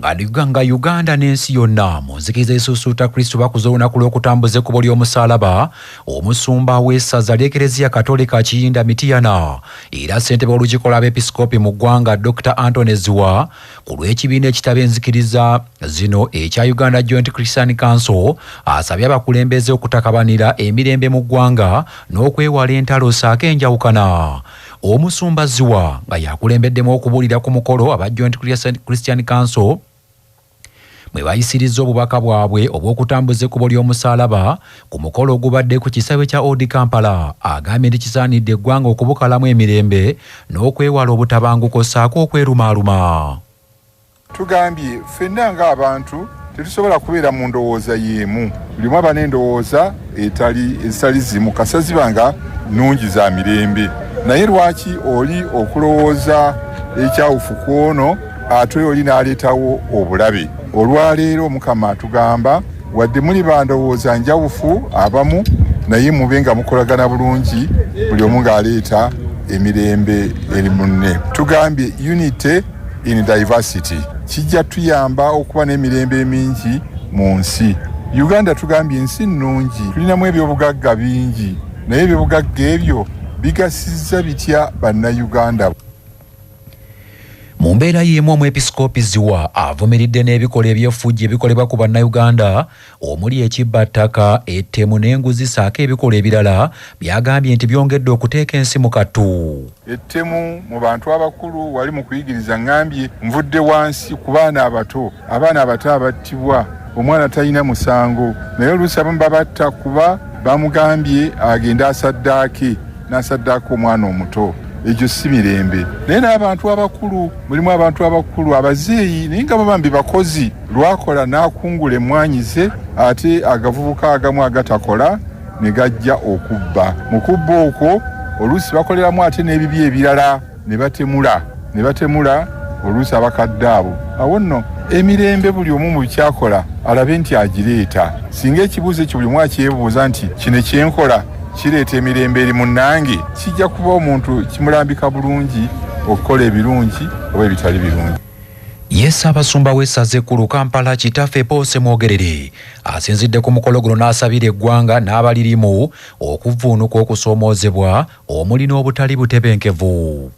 Nga Uganda n'ensi yonna mu nzikiriza esuusuuta Kristo bakuza olunaku lw'okutambuza ekkubo ly'omusaalaba, omusumba w'essaza ly'Ekereziya Katolika Kiyinda Mitiyana era ssentebe w'olukiiko lw'abeepisikoopi mu ggwanga Dr Anthony Zziwa ku lw'ekibiina ekitaba enzikiriza zino ekya Uganda Joint Christian Council asabye abakulembeze okutakabanira emirembe mu ggwanga n'okwewala entalo ssaako enjawukana. Omusumba Zziwa nga yakulembeddemu okubuulira ku mukolo aba Joint Christian Council mwe bayisirizza obubaka bwabwe obw'okutambuza ekkubo ly'omusaalaba ku mukolo ogubadde ku kisaawe kya Old Kampala, agambye nti kisaanidde eggwanga okubukalamu emirembe n'okwewala obutabanguko ssaako okwerumaaluma. Tugambye ffenna ng'abantu tetusobola kubeera mu ndowooza y'emu, buli omu aba n'endowooza ezitali zimu, kasita ziba nga nnungi za mirembe. Naye lwaki oli okulowooza ekyawufu ku ono ate oli n'aleetawo obulabe? Olwaleero Omukama atugamba wadde muli bandowooza njawufu abamu, naye mube nga mukolagana bulungi, buli omu ng'aleeta emirembe eri munne. Tugambye unity in diversity kijja tuyamba okuba n'emirembe emingi mu nsi. Uganda tugambye ensi nnungi, tulinamu ebyobugagga bingi, naye ebyobugagga ebyo bigasizza bitya bannayuganda? Mu mbeera y'emu, omwepisikoopi Zziwa avumiridde n'ebikolwa eby'effujjo ebikolebwa ku bannayuganda omuli ekibba ttaka, ettemu n'enguzi ssaako ebikolwa ebirala by'agambye nti byongedde okuteeka ensi mu kattu. Ettemu mu bantu abakulu wali mu kuyigiriza ŋŋambye nvudde wansi ku baana abato, abaana abato abattibwa, omwana talina musango, naye oluusi abamu babatta kuba bamugambye agende asaddaake, n'asaddaaka omwana omuto. Egyo si mirembe. Naye n'abantu abakulu, mulimu abantu abakulu abazeeyi naye nga babambi bakozi, lwakola n'akungula emmwanyi ze, ate agavubuka agamu agatakola ne gajja okubba. Mu kubba okwo oluusi bakoleramu ate n'ebibi ebirala ne batemula, ne batemula oluusi abakadde abo. Awo nno emirembe buli omu mu kyakola alabe nti agireeta. Singa ekibuuzo ekyo buli omu akyebuuza nti kino kyenkola kireeta emirembe eri munnange, kijja kuba omuntu kimulambika bulungi okukola ebirungi oba ebitali birungi. Ye Ssaabasumba w'essaza ekkulu Kampala Kitaffe Paul Ssemwogerere asinzidde ku mukolo guno n'asabira eggwanga n'abalirimu okuvvuunuka okusoomoozebwa omuli n'obutali butebenkevu.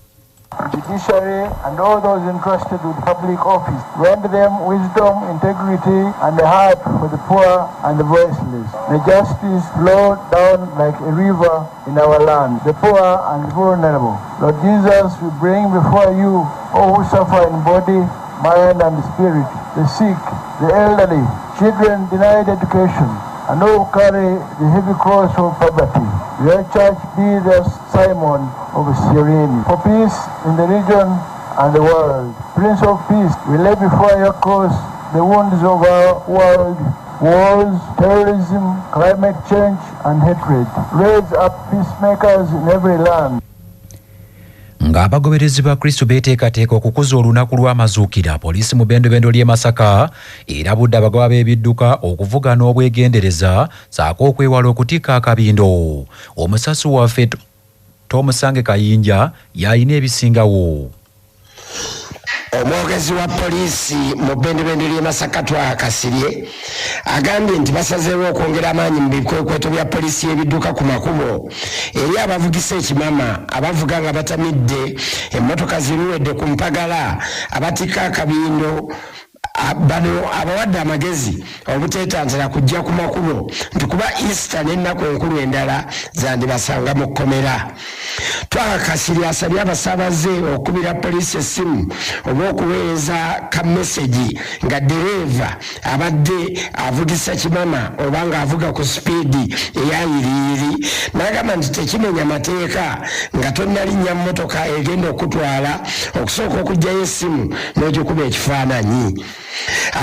Judiciary and all those entrusted with public office. Grant them wisdom, integrity, and a heart for the poor and the voiceless. May justice flow down like a river in our land, the poor and the vulnerable. Lord Jesus, we bring before you all who suffer in body, mind, and spirit, the sick, the elderly, children denied education, and all who carry the heavy cross of poverty. Your church be the Simon of Cyrene, for peace in the region and the world. Prince of Peace, we lay before your cross the wounds of our world, wars, terrorism, climate change, and hatred. Raise up peacemakers in every land. Ng'abagoberezi ba Kristo beeteekateeka okukuza olunaku lw'amazuukira, poliisi mu bendobendo ly'e Masaka erabudde abagoba b'ebidduka okuvuga n'obwegendereza ssaako okwewala okutikka akabindo. Omusasi waffe Tomusange Kayinja y'alina ebisingawo. Omwogezi wa poliisi mu bbendobendo ly'e Masaka Twaha Kasirye agambye nti basazeewo okwongera amaanyi mu bikwekweto bya poliisi y'ebidduka ku makubo eri abavugisa ekimama, abavuga nga batamidde, emmotoka ziruwedde ku mpagala, abatikka akabindo. Bano abawadde amagezi obuteetantala kujja ku makubo nti kuba Easter n'ennaku enkulu endala zandibasanga mu kkomera. Twaha Kasirye asabye abasaabaze okukubira poliisi essimu oba okuweereza ka mesegi nga ddereeva abadde avugisa kimama oba ng'avuga ku sipiidi eya yiriyiri, n'agamba nti tekimenya mateeka nga tonnalinnya mmotoka egenda okukutwala okusooka okuggyayo essimu n'ogikuba ekifaananyi.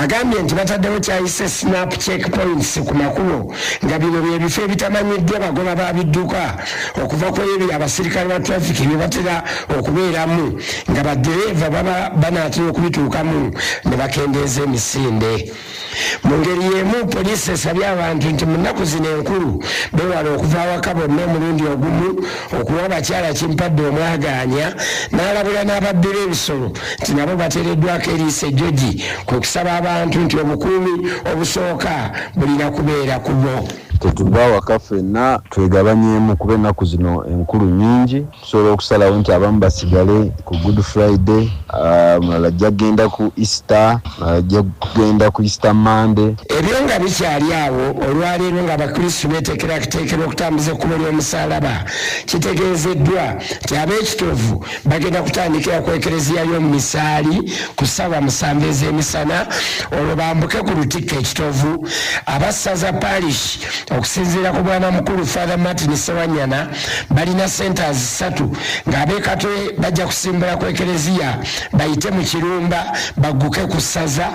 Agambye nti bataddewo ky'ayise snap check points ku makubo nga bino bye bifo ebitamanyiddwa bagoba ba bidduka okuva ku ebyo abasirikale ba traffic bye batera okubeeramu nga baddereeva baba banaatera okubituukamu ne bakendeeza emisinde. Mu ngeri y'emu poliisi esabye abantu nti mu nnaku zino enkulu beewale okuva awaka bonna omulundi ogumu okuwa abakyala kimpadde omwagaanya n'alabula n'ababbi b'ebisolo nti nabo bateereddwako eriiso ejjogi kwe okusaba abantu nti obukuumi obusooka bulina kubeera ku bo. Tetuva awaka ffenna, twegabanyemu kuba ennaku zino enkulu nnyingi. Tusobola okusalawo nti abamu basigale ku Good Friday, omulala ajja kugenda ku Easter, omulala ajja kugenda ku Easter Monday. Ebyo nga bikyali awo, olwaleero ng'Abakristu beeteekerateekera okutambuza ekkubo ly'omusaalaba, kitegeezeddwa nti ab'e Kitovu bagenda kutandikira ku Ekereziya y'Omumisaali ku ssaawa 7 ez'emisana, olwo bambuke ku Lutikko e Kitovu. Abassaza Parish, okusinziira ku bwana mukulu Father Martin Sewanyana, balina centers ssatu, ng'ab'e Katwe bajja kusimbula ku Ekereziya bayite mu Kirumba bagguke ku ssaza,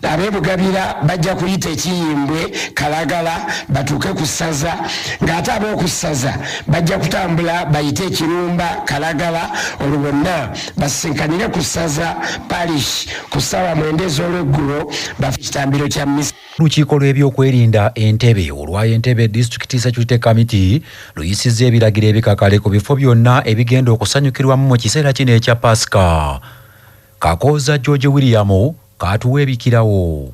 ab'e Bugabira bajja kuyita Ekiyimbwe, Kalagala batuuke ku ssaza, ng'ate ab'oku ssaza bajja kutambula bayite Ekirumba, Kalagala, olwo bonna basisinkanire ku ssaza Parish ku ssaawa 9 ez'olweggulo bafe ekitambiro kya misa. Olukiiko lw'ebyokwerinda Entebe olwa Entebe District Security Committee luyisizza ebiragiro ebikakale ku bifo byonna ebigenda okusanyukirwamu mu kiseera kino ekya Pasika. Kakooza George William katuwa ebikirawo.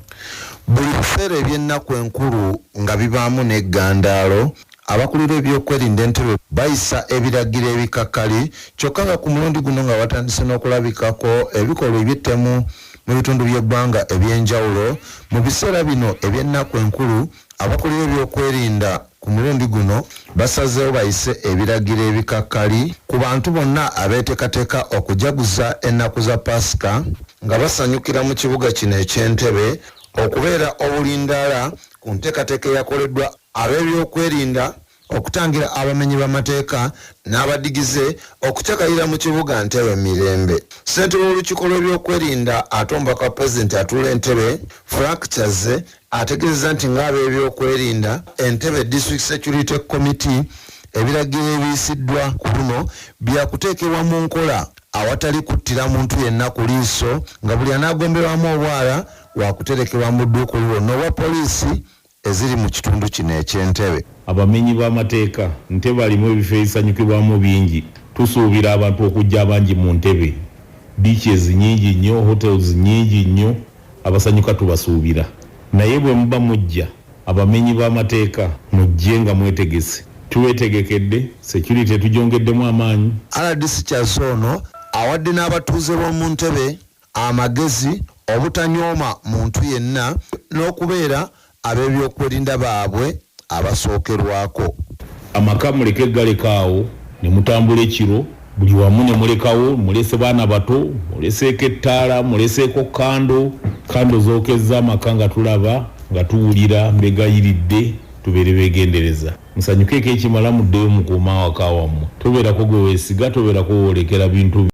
Buli biseera ebyennaku enkulu nga bibaamu n'eggandaalo, abakulira ebyokwerinda Entebe bayisa ebiragiro ebikakali, kyokka nga ku mulundi guno nga watandise n'okulabikako ebikolwa eby'ettemu mu bitundu by'eggwanga ebyenjawulo mu biseera bino ebyennaku enkulu, abakulira ebyokwerinda ku mulundi guno basazeewo bayise ebiragiro ebikakali ku bantu bonna abeeteekateeka okujaguza ennaku za Pasika nga basanyukira mu kibuga kino eky'Entebe, okubeera obulindaala ku nteekateeka eyakoleddwa ab'ebyokwerinda okutangira abamenyi b'amateeka n'abadigize okucakalira mu kibuga Ntebe Mirembe. Ssentebe w'olukiiko lw'ebyokwerinda ate omubaka wa pulezidenti atuula Entebe, Frank Kyazze, ategeezezza nti ng'ab'ebyokwerinda Entebe District Security Committee, ebiragiro ebiyisiddwa ku luno byakuteekebwa mu nkola awatali kuttira muntu yenna ku liiso, nga buli anaagomberwamu obwala wakuterekebwa mu dduukulu lwonna obwa poliisi eziri mu kitundu kino eky'Entebe. Abamenyi b'amateeka, Ntebe alimu ebifo ebisanyukirwamu bingi. Tusuubira abantu okujja abangi mu Ntebe. Beaches nyingi nnyo, hotels nyingi nnyo, abasanyuka tubasuubira. Naye bwe muba mujja, abamenyi b'amateeka, mujje nga mwetegese. Tubeetegekedde, security tugyongeddemu amaanyi. Rdc Kyazze ono awadde n'abatuuze b'omu Ntebe amagezi obutanyooma muntu yenna n'okubeera ab'ebyokwerinda baabwe abasookerwako. Amaka muleke galeka awo ne mutambula ekiro buli wamu ne mulekawo, mulese baana bato, muleseeko ettaala, muleseeko kando, kando zookezza amaka nga tulaba, nga tuwulira, mbegayiridde tubeere beegendereza. Musanyukeeko ekimala muddeyo mukuume awaka wammwe. Tobeerako gwe weesiga, tobeerako w'olekera bintu byo.